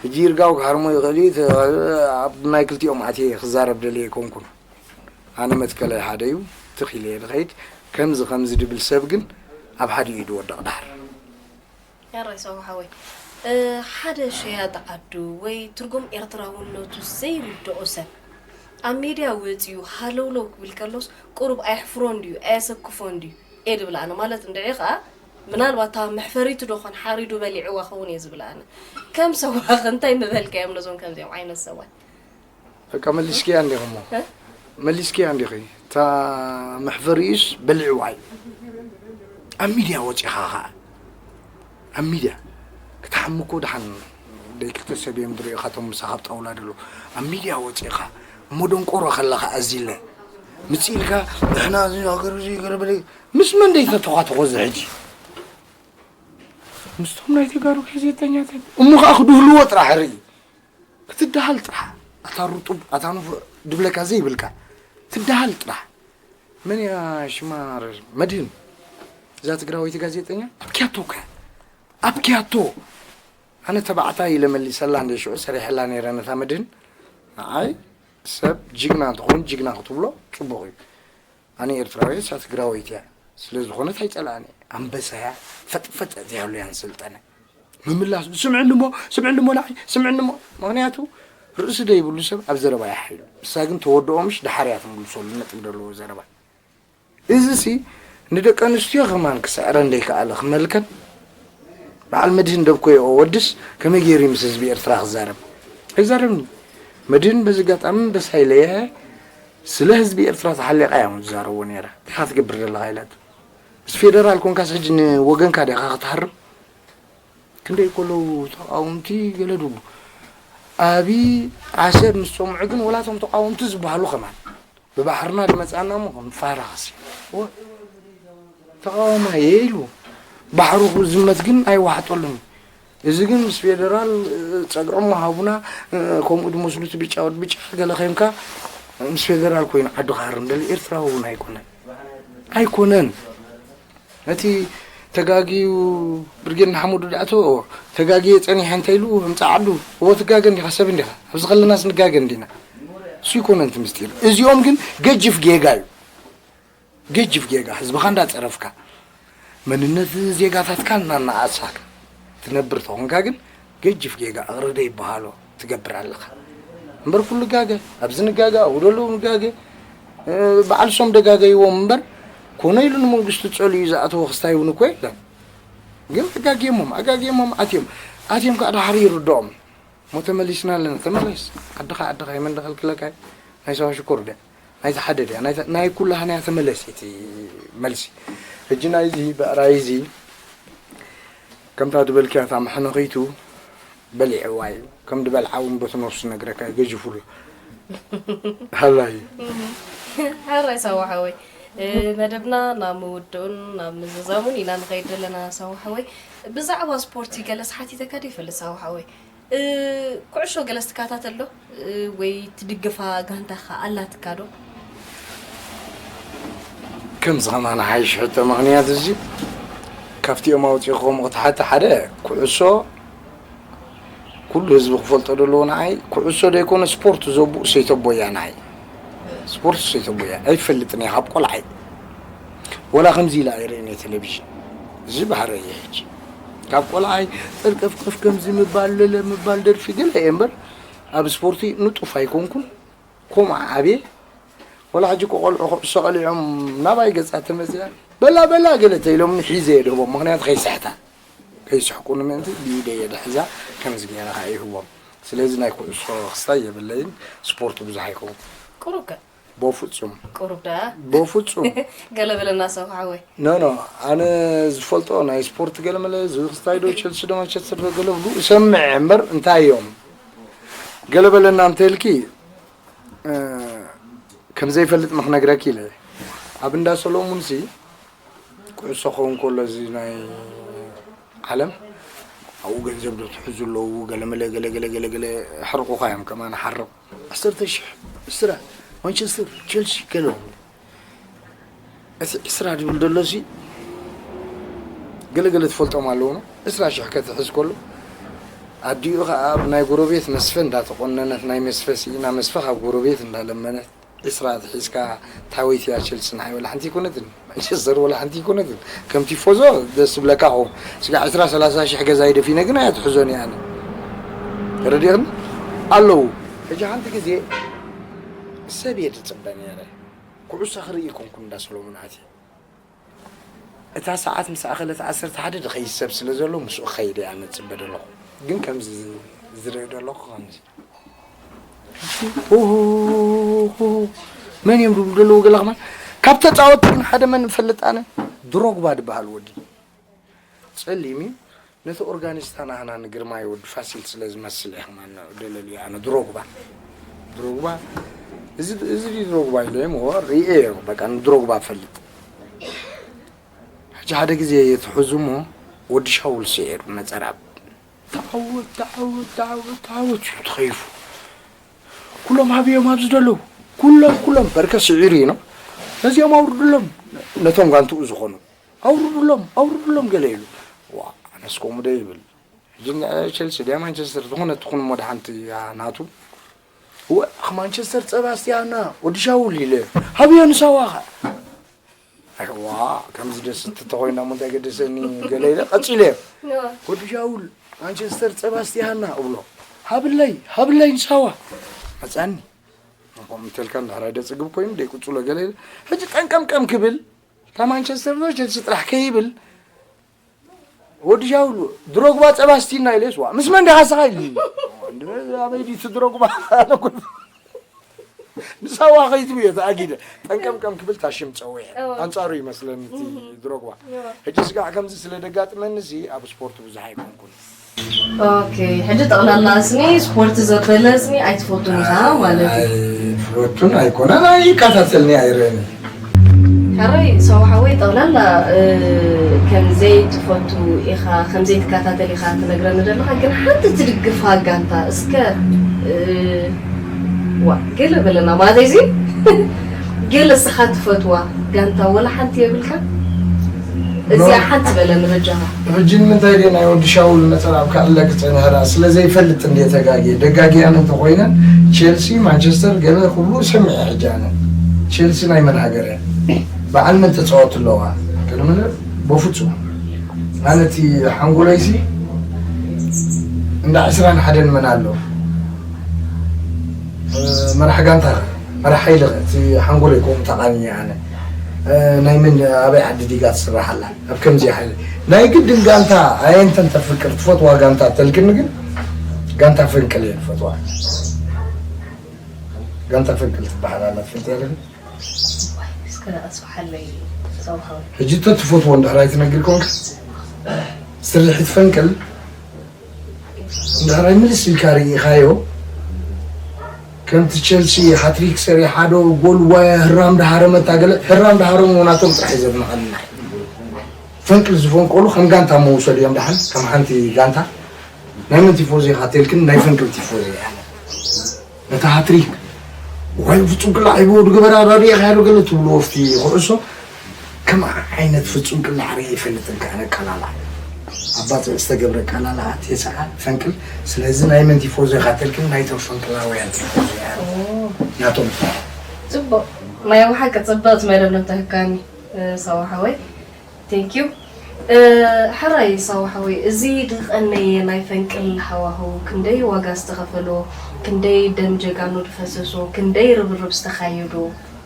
ሕጂ ይርጋው ክሃርሞ ይኽእል እዩ። ተ- ኣብ ናይ ክልቲኦም ኣትየ ክዛረብ ደልየ ኣይኮንኩን። ኣነ መትከለይ ሓደ እዩ። ትኽ ኢለ እየ ዝኸይድ። ከምዚ ከምዚ ድብል ሰብ ግን ኣብ ሓደ እዩ ዝወድቕ ድሓር። ያራይ ሰው ሓወይ እ፣ ሓደ ሸያጢ ዓዱ ወይ ትርጉም ኤርትራውነቱ ዘይርድኦ ሰብ ኣብ ሜድያ ወፂኡ ሃለውለው ክብል ከሎስ ቁሩብ ኣየሕፍሮን ድዩ ኣየሰክፎን ድዩ እየ ድብል ኣነ። ማለት እንድዒ ከዓ ምናልባት እታ መሕፈሪቱ ዶ ኾን ሓሪዱ በሊዕዋ ኸውን እየ ዝብል ኣነ። ከም ሰዋኽ እንታይ ምበልካዮም ነዞም ከምዚኦም ዓይነት ሰባት? በቃ መሊስክያ እንዲኹሞ እ? መሊስክያ እንዲኺ። እታ መሕፈሪኡስ በሊዕዋ እዩ። ኣብ ሚድያ ወፂኻ ኸዓ ኣብ ሚድያ ክትሓሚ እኮ ደሓን ደቂ ክልተ ሰብ እዮም ዝርእዩኻ፣ እቶም ምሳኻ ኣብ ጣውላ ደሎ። ኣብ ሚድያ ወፂኻ እሞ ደንቆሮ ከለኻ ኣዚለ ምፅእ ኢልካ ንሕና እዚ ሃገር እዚ ገለ በለ። ምስ መን ደይ ተተኳተኾ እዚ ሕጂ? ምስቶም ናይ ተጋሩ ጋዜጠኛታት እሞ ከዓ ክድህልዎ ጥራሕ ርኢ። ክትደሃል ጥራሕ። ኣታ ርጡብ ኣታ ንፉዕ ድብለካ ዘይብልካ ትደሃል ጥራሕ። መን እያ ሽማ? መድህን። እዛ ትግራወይቲ ጋዜጠኛ ኣብ ኪያቶ እኮ እያ። ኣብ ኪያቶ ኣነ ተባዕታይ ኢለ መሊሰላ እንደ ሽዑ ሰሪሐላ ነይረ ነታ መድህን። ንዓይ ሰብ ጅግና እንትኸውን ጅግና ክትብሎ ፅቡቕ እዩ። ኣነ ኤርትራዊ እያ፣ እሳ ትግራወይቲ እያ። ስለ ዝኾነት ኣይጸልኣን እየ። ኣንበሳ እያ፣ ፈጥፈጥ ዘይብሉ እያ ንስልጠነ። ምምላስ፣ ስምዕኒ እሞ፣ ስምዕኒ እሞ ንዓይ፣ ስምዕኒ እሞ። ምኽንያቱ ርእሲ ዘይብሉ ሰብ ኣብ ዘረባ ይሓይሉ። ንሳ ግን ተወድኦ ምሽ ደሓር እያ ትምልሰሉ ነጥቢ ዘለዎ ዘረባ። እዚ ሲ ንደቂ ኣንስትዮ ከማን ክስዕረን ዘይከኣለ ክመልከት በዓል መድህን ደብኮ ይኦ ወድስ ከመይ ገይሩ ምስ ህዝቢ ኤርትራ ክዛረብ? ኣይዛረብን እዩ። መድህን በዚ ኣጋጣሚ ደስ ኣይለየ ስለ ህዝቢ ኤርትራ ተሓሊቓ እያ ዝዛረቦ ነይራ። እንታይ ኢኻ ትገብር ዘለኻ ኢላቶ። ምስ ፌደራል ኮንካስ ሕጂ ንወገንካ ዲኻ ክትሃርም? ክንደይ ከለዉ ተቃወምቲ ገለ ድብሉ ኣብይ ዓሰብ ምስ ሰምዑ ግን ወላ እቶም ተቃወምቲ ዝበሃሉ ከማን ብባሕርና ድመጻና እሞ ከም ፋራ ኸሲ ተቃዋማየ ኢሉ ባሕሩ ክዝመት ግን ኣይዋሕጠሉን። እዚ ግን ምስ ፌደራል ጸግዖም ሃቡና ከምኡ ድመስሉ እቲ ብጫ ወድ ብጫ ገለ ኸይምካ ምስ ፌደራል ኮይኑ ዓዱ ክሃርም ደሊ ኤርትራዊ እውን ኣይኮነን ኣይኮነን። ነቲ ተጋግዩ ብርጌድ ንሓመዱ ደኣ ተወ ተጋግየ ጸኒሐ እንተ ኢሉ ህምጻ ዓዱ እዎ ትጋገ እንዲኻ ሰብ እንዲኻ ኣብዚ ከለናስ ንጋገ እንዲና እሱ ይኮነ እቲ ምስጢር እዚኦም ግን ገጅፍ ጌጋ እዩ ገጅፍ ጌጋ ህዝብኻ እንዳጸረፍካ መንነት ዜጋታትካ እናናኣሳካ ትነብር ተኾንካ ግን ገጅፍ ጌጋ እቕርደ ይበሃሎ ትገብር ኣለኻ እምበር ኩሉ ጋገ ኣብዚ ንጋገ ኣብኡ ደለዉ ንጋገ በዓል ሶም ደጋገይዎም እምበር ኮነ ኢሉ ንመንግስቱ ጸልዩ ዝኣተወ ክስታይ እውን እኮ የለን ግን ኣጋግየሞም ኣጋግየሞም ኣትዮም ኣትዮም ከዓ ድሓር ይርድኦም እሞ ተመሊስና ኣለና ተመለስ ዓድኻ ዓድኻ የመን ደኸልክለካ ናይ ሰባ ሽኮር ድያ ናይቲ ሓደ ድያ ናይ ኩላህና እያ ተመለስ እቲ መልሲ ሕጂ ናይዚ ብዕራይ እዚ ከምታ ዝበልክያ እታ መሕነኺቱ በሊዕዋ እዩ ከም ዝበልዓ እውን በቲ ነፍሱ ነግረካ እዩ ገጅፉሉ ሃላይ ሓራይ ሳዋ ሓወይ መደብና ናብ ምውድኡን ናብ ምዝዛሙን ኢና ንኸይድ ዘለና ሳዋ ሓወይ ብዛዕባ ስፖርቲ ገለስ ሓቲተካ ዶ ይፈልጥ ሳዋ ሓወይ ኩዕሾ ገለስ ትከታተል ዶ ወይ ትድግፋ ጋንታኻ ኣላትካ ዶ ከምዚ ኸማን ሓይሽ ሕቶ ምኽንያት እዚ ካብቲኦም ኣውፂእኹም ክትሓቲ ሓደ ኩዕሶ ኩሉ ህዝቢ ክፈልጦ ዘለዎ ንዓይ ኩዕሶ ዘይኮነ ስፖርት ዘቡእ ሰይተቦያ ንዓይ ስፖርት ሰይተቦያ ኣይፈልጥን እየ ካብ ቆልዓይ ወላ ከምዚ ኢለ ኣይርእን እየ ቴሌቪዥን እዚ ባህረ እየ ሕጂ ካብ ቆልዓይ ጠርቀፍቀፍ ከምዚ ምባል ለለ ምባል ደርፊ ገለ እየ እምበር ኣብ ስፖርቲ ንጡፍ ኣይኮንኩን ከምኡ ዓብየ ወላ ሕጂ እኮ ቆልዑ ኩዕሶ ቀሊዖም ናባይ ገፃ ተመፅያ በላ በላ ገለ ተኢሎምኒ ሒዘ እየ ድህቦም ምክንያቱ ከይስሕታ ከይስሕቁኒ ምእንቲ ብኢደይ እየ ድሕዛ፣ ከምዚ ገይረ ከዓ ይህቦም። ስለዚ ናይ ኩዕሶ ክስታይ የብለይን፣ ስፖርት ብዙሕ ኣይከውን። ቁሩብ ከ በፍጹም ቁሩብ ደኣ በፍጹም ገለ በለና ሰው ሓወይ። ኖ ኖ ኣነ ዝፈልጦ ናይ ስፖርት ገለመለ እዚ ክስታይ ዶ ቸልሲ ዶ ማንቸስተር ዶ ገለ ብኡ እሰምዕ እምበር እንታይ እዮም ገለ በለና እንተልኪ ከም ዘይፈልጥ ምክነግረኪ ኢለ ኣብ እንዳ ሰሎሙን ሲ ኩዕሶ ኸውን ከሎ እዚ ናይ ዓለም ኣብኡ ገንዘብ ዶ ትሕዙ ኣለዉ ገለመለ ገለ ገለ ገለ ገለ ሕርቑኻ እዮም ከማን ሓርቕ ዓሰርተ ሽሕ እስራ ማንቸስተር ቸልሲ ገለ እቲ ዕስራ ድብል ደሎ ሲ ገለገለ ትፈልጦም ኣለዉ ነው። ዕስራ ሽሕ ከትሕዝ ከሎ ኣዲኡ ከዓ ኣብ ናይ ጎረቤት መስፈ እንዳተቆነነት ናይ መስፈ ስኢና መስፈ ካብ ጎረቤት እንዳለመነት ዕስራ ትሒዝካ ታወይቲ እያ ቸልሲ ንዓይ ወላ ሓንቲ ይኮነትን ማንቸስተር ወላ ሓንቲ ይኮነትን ከም ቲፎዞ ደስ ዝብለካ ኹ ስጋ ዕስራ ሰላሳ ሽሕ ገዛ ይደፊነ ግን ኣያ ትሕዞን እያ ኣነ ተረዲኽን ኣለዉ ሕጂ ሓንቲ ግዜ ሰብ እየ ዝፅበ ነረ ኩዕሶ ክርኢ ኮንኩ እንዳ ሰሎሙን ኣትየ እታ ሰዓት ምስ ኣኸለት ዓሰርተ ሓደ ድኸይድ ሰብ ስለ ዘሎ ምስኡ ክኸይድ እየ ኣነ ዝፅበ ዘለኹ ግን ከምዚ ዝርኢ ዘለኹ ከምዚ መን እዮም ዝብሉ ዘለዉ ገለ ከማን ካብ ተፃወትቲ ግን ሓደ መን ንፈልጥ ኣነ ድሮግባ ዝበሃል ወዲ ፀሊም እዩ ነቲ ኦርጋኒስታ ናህና ንግርማይ ወዲ ፋሲል ስለ ዝመስል እየ ከማን ደለልዮ ኣነ ድሮግባ ድሮግባ እዚ እዚ ድዩ ድሮግባ ኢለ እሞ ርእየ እየ በቃ ንድሮግባ እፈልጥ ሕጂ ሓደ ግዜ እየ ትሕዙ እሞ ወዲ ሻውል ስዒሩ ነፀራብ ተዓወት ተዓወት ተዓወት ተዓወት እዩ ተኸይፉ ኩሎም ሃብዮም ኣብዚ ዘለዉ ኩሎም ኩሎም በርከ ስዒሩ እዩ ነው ነዚኦም ኣውርድሎም ነቶም ጋንትኡ ዝኾኑ ኣውርድሎም ኣውርድሎም ገለ ኢሉ ዋ ኣነስ ከምኡ ዶ ይብል ሕጂ ንዕ ቸልሲ ድያ ማንቸስተር ዝኾነ ትኹን እሞ ድሓንቲ እያ ናቱ እወ ማንቸስተር ፀባ ኣስትያና ወዲ ሻውል ኢለ ሃብዮ ንሳዋ ኸ ኣይዋ ከምዚ ደስ እንተኾይና እሞ እንታይ ገደሰኒ ገለ ኢለ ቀፂለ ወዲ ሻውል ማንቸስተር ፀባ ኣስትያና እብሎ ሃብለይ ሃብለይ ንሳዋ መፃኒ ከምኡ እንተልካ እንድሕር ኣይደፅግብ ኮይኑ ደይቅፅሎ ገለ ኢለ ሕጂ ጠንቀምቀም ክብል እታ ማንቸስተር ዶ ቸልሲ ጥራሕ ከይብል ወዲ ሻውል ድሮግባ ፀባ ስቲና ኢለ ስዋ ምስ መን ዲኻ ስኻ ኢሉ ኣበይ ድዩ እቲ ድሮግባ ንሳዋ ከይትብዮ ተኣጊደ ጠንቀምቀም ክብል ታሽም ፀዊዐ ኣንፃሩ ይመስለኒ እቲ ድሮግባ ሕጂ ስጋዕ ከምዚ ስለ ደጋጥመኒ ሲ ኣብ ስፖርት ብዙሕ ኣይኮንኩን ኦኬ ሕጂ ጠቕላላ ስኒ ስፖርት ዘበለ ስኒ ኣይትፈቱን ኢኻ ማለት እዩ ኣይፈቱን ኣይኮነን ኣይከታተልኒ ኣይርእን ሕራይ ሰው ሓወይ ጠቕላላ ከም ዘይትፈቱ ኢኻ ከም ዘይትከታተል ኢኻ ትነግረኒ ዘለኻ ግን ሓንቲ ትድግፋ ጋንታ እስከ ዋ ገለ በለና ማለት እዚ ገለ እስኻ ትፈትዋ ጋንታ ወላ ሓንቲ የብልካ እዚኣ ሓንቲ በለኒ በጃኻ ሕጂ ንምንታይ ድየ ናይ ወዲ ሻውል ነፀላ ኣብ ካዕለ ክፀንሀራ ስለ ዘይፈልጥ እንድየ ተጋግየ ደጋጊያን እንተኮይነ ቸልሲ ማንቸስተር ገለ ኩሉ ሰሚዐ ሕጂ ኣነ ቸልሲ ናይ መን ሃገር እያ በዓል መን ተፃወቱ ኣለዋ ቅድሚ በፍፁም ኣነ እቲ ሓንጎለይሲ እንዳ ዕስራን ሓደን መን ኣሎ መራሕ ጋንታ መራሕ ሓይሊ እቲ ሓንጎለይ ከምኡ ተቃንየ ኣነ ናይ መን ኣበይ ዓዲ ዲጋ ትስራሕ ኣላ ኣብ ከምዚ ሓይሊ ናይ ግድን ጋንታ ኣየንተን ተፍቅር ትፈትዋ ጋንታ ተልክኒ ግን ጋንታ ፈንቅል እየ ትፈትዋ ጋንታ ፈንቅል ትበሃል ኣላ ትፈልጥ ያለን እስከ ኣስፍሓለይ ሰው ሓወይ ሕጂ ተትፈትዎ እንድሕር ኣይትነግር ኮንካ ስርሒት ፈንቅል እንድሕር ኣይምልስ ኢልካ ርኢኻዮ ከምቲ ቸልሲ ሃትሪክ ሰሪሓ ዶ ጎል ዋያ ህራም ዳሃረመታ ገለ ህራም ዳሃረሙ ናቶም ጥራሕ እዩ ዘድንቐልና ፈንቅል ዝፈንቀሉ ከም ጋንታ መውሰድ እዮም ደሓን ከም ሓንቲ ጋንታ ናይ መን ቲፎዞ ኢኻ ተልክን ናይ ፈንቅል ቲፎዞ እየ ኣነ ነቲ ሃትሪክ ዋይ ፍጹም ቅላዕ ሂብዎ ድገበራ ራድዮ ኢኻ ዶ ገለ ትብልዎ ኣብቲ ኩዕሶ ከም ዓይነት ፍጹም ቅላዕ ርኢ ይፈልጥን ከኣ ነቀላልዓ ኣባጽዕ ዝተገብረ ቀላልዓ ቴስዓ ፈንቅል ስለዚ ናይ መን ቲፎዞ ኢኻ ተልክን ናይቶም ፈንቅላውያን ቲፎዞ እያ ናቶም ጽቡቕ ናይ ብሓቂ ጽብቕቲ መደብ ነብተህካኒ ሰው ሓወይ Thank you ሕራይ ሳዋ ሓወይ እዚ ዝቐነየ ናይ ፈንቅል ሃዋህው ክንደይ ዋጋ ዝተኸፈሎ ክንደይ ደም ጀጋኑ ዝፈሰሶ ክንደይ ርብርብ ዝተኻየዶ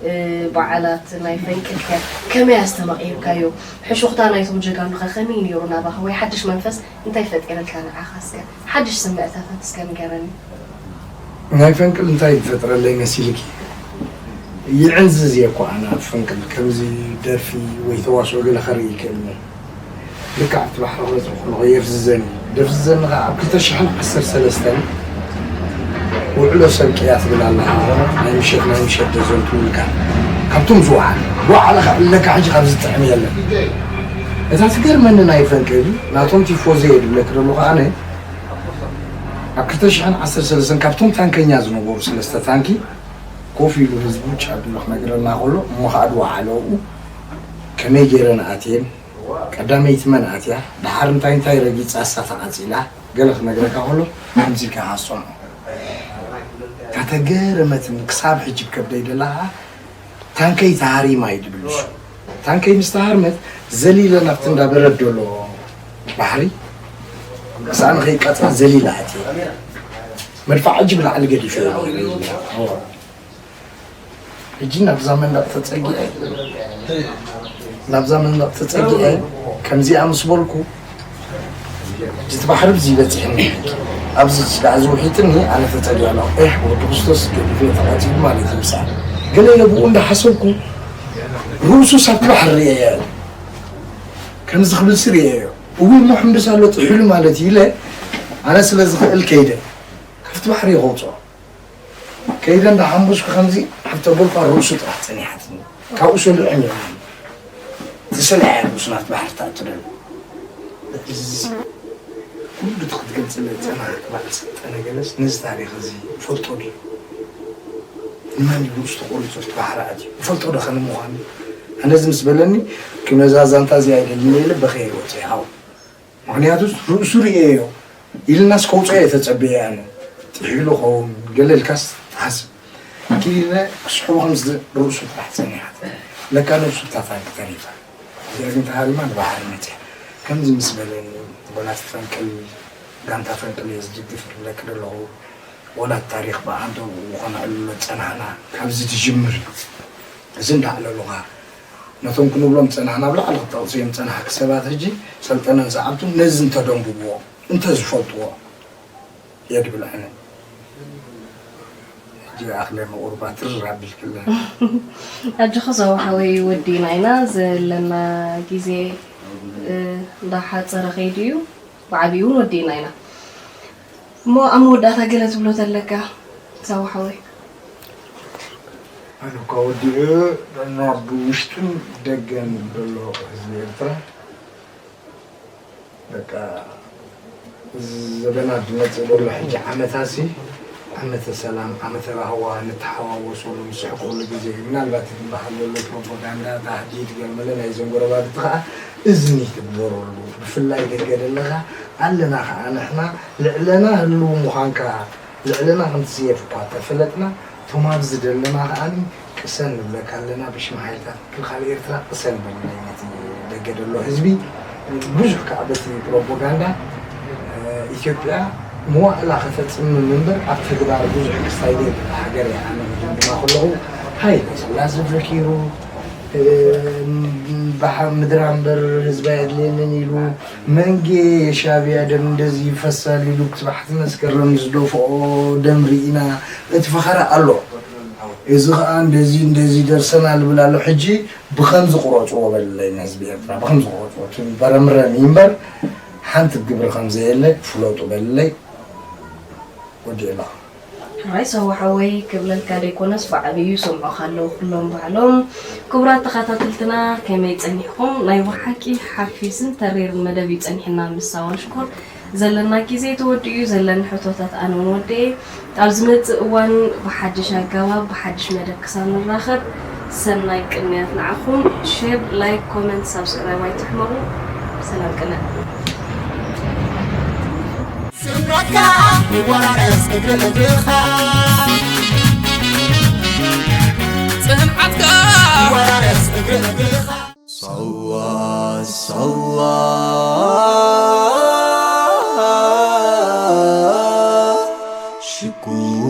እ፣ በዓላት ናይ ፈንቅልከ ከመይ ኣስተማቒርካዮ? ሕሹኽታ ናይቶም ጀጋኑኸ ከመይ ነይሩ ናባኻ? ወይ ሓድሽ መንፈስ እንታይ ፈጢረልካ ንዓኻ? እስከ ሓድሽ ስምዕታታት እስከ ንገረኒ። ናይ ፈንቅል እንታይ ዝፈጥረለይ መሲልኪ? ይዕንዝዝ እየ እኮ ኣነ ኣብ ፈንቅል ከምዚ ደርፊ ወይ ተዋስኦ ገለ ከርኢ ይክእል እየ። ልክዕ ኣብቲ ባሕሪ ክበጽሕ ከለኹ የፍዝዘኒ። ደፍዝዘኒ ከኣ ኣብ ክልተ ሽሕን ዓሰርተ ሰለስተን ውዕሎ ሰብ ቅያ ትብል ኣላ። ናይ ምሸት፣ ናይ ምሸት ደዘንቱልካ። ካብቶም ዝወዓለ፣ ዝወዓለ ከዕልለካ ሕጂ ካብ ዝጥዕም የለን። እታ ትገርመኒ ናይ ፈንቅል፣ ናቶም ቲፎዘ እየ ድብለኪ ዘለኹ ኣነ፣ ኣብ ክልተ ሽሕን ዓሰርተ ሰለስተን ካብቶም ታንከኛ ዝነበሩ ሰለስተ ታንኪ ኮፍ ኢሉ ህዝቡ ጭ ኣቢሉ ክነግረና ከሎ፣ እሞ ከኣ ዝወዓለ ኣብኡ ከመይ ገይረን ኣትየን፣ ቀዳመይቲ መን ኣትያ፣ ደሓር እንታይ እንታይ ረጊጻ እሳ ተቓጺላ፣ ገለ ክነግረካ ከሎ፣ ከምዚ ኢልካ ኢኻ ትሰምዖ። እታ ተገረመትኒ ክሳብ ሕጂ ኣብ ከብደይ ደላ ኸኣ፣ ታንከይ ተሃሪማ እዩ ድብል ንሱ። ታንከይ ምስ ተሃርመት፣ ዘሊለ ናብቲ እንዳ በረድ ዘሎ ባሕሪ፣ ክሳዕ ንኸይቃጸል ዘሊለ ኣትየ። መድፋዕ ሕጂ ብላዕሊ ገዲፈ። ሕጂ ናብዛ መንደቕ ተጸጊዐ፣ ናብዛ መንደቕ ተጸጊዐ፣ ከምዚኣ ምስ በልኩ፣ እቲ ባሕሪ ብዚ ይበጽሕኒ። ኣብዚ ስጋዕ እዚ ውሒጥኒ፣ ኣነ ተጸጊዐ ኣለኹ። ኤህ፣ ወዲ ክርስቶስ ገዲፈ ተቐቲሉ ማለት እዩ፣ ምሳሌ። ገለ ኢለ ብኡ እንዳሓሰብኩ፣ ርእሱስ ኣብቲ ባሕሪ ርእየዮ። ከምዚ ክብልሲ ርእየዮ። እውይ፣ እሞ ሕምብስ ኣሎ፣ ጥሒሉ ማለት እዩ ኢለ፣ ኣነ ስለ ዝኽእል ከይደ። ካብቲ ባሕሪ እየ ከውጽኦ። ከይደ እንዳሓምቡስኩ ከምዚ ኣብ ተበልኳ ርእሱ ጥራሕ ጸኒሓትኒ። ካብኡ ሰሊዑ እኒኦ። ተሰሊዓ እያ ርእሱ ናብቲ ባሕሪ ትኣቱ ደላ። እዚ ኩሉ እቲ ክትገልጸለይ ዝጸናሕካ በዓል ሰልጠነ ገለስ ነዚ ታሪኽ እዚ ይፈልጦ ድዩ? ንመን እዩ ርእሱ ተቖሪጹ ኣብቲ ባሕሪ ኣትዩ? ይፈልጦ ዶ ከ ንምዃኑ? ኣነ እዚ ምስ በለኒ፣ ክመዛ ዛንታ እዚ ኣይደልን ኢለ በኸየ ወጺአ። ሃው። ምኽንያቱ ርእሱ ርእየዮ ኢልናስ ከውፅኦ እየ ተፀብየ ኣነ። ጥሒሉ ኸውን ገለ ኢልካስ ትሓስብ። ኪነ ክስሕቦ ከምዚ ርእሱ ጥራሕ ፀኒሓት። ለካ ነብሱ እታ ታንክ ተሪፋ። እዚኣ ግን ተሃሪማ ንባሕሪ መፅያ። ከምዚ ምስ በለኒ፣ ወላ እቲ ፈንቅል፣ ጋንታ ፈንቅል እየ ዝድግፍ ዝብለኪ ዘለኹ። ወላ እቲ ታሪኽ ብኣንተ ብኡ ከነዕልሎ ዝፀናሕና ካብዚ ትጅምር እዩ። እዚ እንዳዕለሉኻ ነቶም ክንብሎም ዝጸናሕና ኣብ ላዕሊ ክጠቕስዮም ዝጸናሕኪ ሰባት ሕጂ ሰልጠነን ሰዓብቱን ነዚ እንተደንብብዎ፣ እንተዝፈልጥዎ እየ ድብል ኣነ። ሕጂ ይኣኽለኒ ቁሩብ ትርር ኣቢልክለይ። ኣጆኻ ሰው ሓወይ ወዲና ኢና ዘለና ግዜ፣ እ፣ እንዳሓጸረ ከይዱ እዩ። ብዓቢኡ እውን ወዲእና ኢና። እሞ ኣብ መወዳእታ ገለ ትብሎ ተለካ ሳዋ ሓወይ? ኣነ እኳ ወዲኡ ናብ ውሽጥን ደገን ዘሎ ህዝቢ ኤርትራ በቃ እዚ ዘበናት ዝመጽእ ዘሎ ሕጂ ዓመታሲ ዓመተ ሰላም፣ ዓመተ ራህዋ፣ ንተሓዋወሰሉ፣ ንስሕቀሉ ግዜ እዩ። ምናልባት እቲ ዝበሃል ዘሎ ፕሮፓጋንዳ፣ ታህዲድ፣ ገለ መለ ናይዞም ጎረባብቲ ኸኣ እዝኒ ትግበረሉ። ብፍላይ ደገ ደለኻ ኣለና ኸኣ ንሕና ልዕለና ህልው ምዃንካ፣ ልዕለና ከም ትጽየፍ እኳ ተፈለጥና፣ እቶም ኣብዚ ደለና ኸኣ ቅሰን ንብለካ ኣለና። ብሽም ሓይልታት ምክልኻል ኤርትራ ቅሰን በለለይ ነቲ ደገ ደሎ ህዝቢ። ብዙሕ ከኣ በቲ ፕሮፓጋንዳ፣ እ፣ ኢትዮጵያ መዋእላ ከተጽምም እምበር ኣብ ተግባር ብዙሕ ክስታይ ዘይብላ ሃገር እያ። ኣነ ክድምድማ ከለኹ ሃይለ ስላሴ ፈኪሩ፣ እ፣ ባሕ-፣ ምድራ እምበር ህዝባ የድልየንን ኢሉ፣ መንጌ የሻብያ ደም እንደዚ ይፈሳል ኢሉ፣ እቲ ባሕቲ መስከረም ዝደፍኦ ደም ርኢና፣ እቲ ፈኸራ ኣሎ። እዚ ኸኣ እንደዚ፣ እንደዚ ደርሰናል ይብል ኣሎ። ሕጂ ብኸምዚ ቁረጽዎ በልለይ ነህዝቢ ኤርትራ፣ ብኸምዚ ቁረጽዎ። እቲ በረምረም እዩ እምበር ሓንቲ ግብሪ ከም ዘየለ ፍለጡ በልለይ። ወዲኤ ኣለኹ። ሕራይ ሰዋ ሓወይ ክብለልካ ደይኮነስ ብዓብዩ ይሰምዑኻ ኣለዉ ኩሎም ባዕሎም። ክቡራት ተኸታተልትና ከመይ ጸኒሕኹም? ናይ ብሓቂ ሓፊዝን ተሪርን መደብ እዩ ጸኒሕና ምስ ሳዋ ሽኮር። ዘለና ግዜ ተወዲኡ እዩ፣ ዘለኒ ሕቶታት ኣነ እውን ወዲኤ። ኣብ ዝመጽእ እዋን ብሓድሽ ኣገባብ ብሓድሽ መደብ ክሳብ ንራኸብ ሰናይ ቅንያት ንዓኹም። ሼር፣ ላይክ፣ ኮመንት፣ ሳብስክራይብ ኣይትሕመቑ። ሰላም ቅነ። ስምረትካ ይወራረስ እግሪ እግርኻ። ጽንዓትካ ይወራረስ እግሪ እግርኻ። ሳዋ፣ ሳዋ፣ ሽኮር።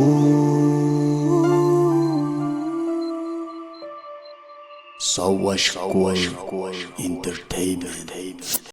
ሳዋ ሽኮር ኢንተርተይንመንት።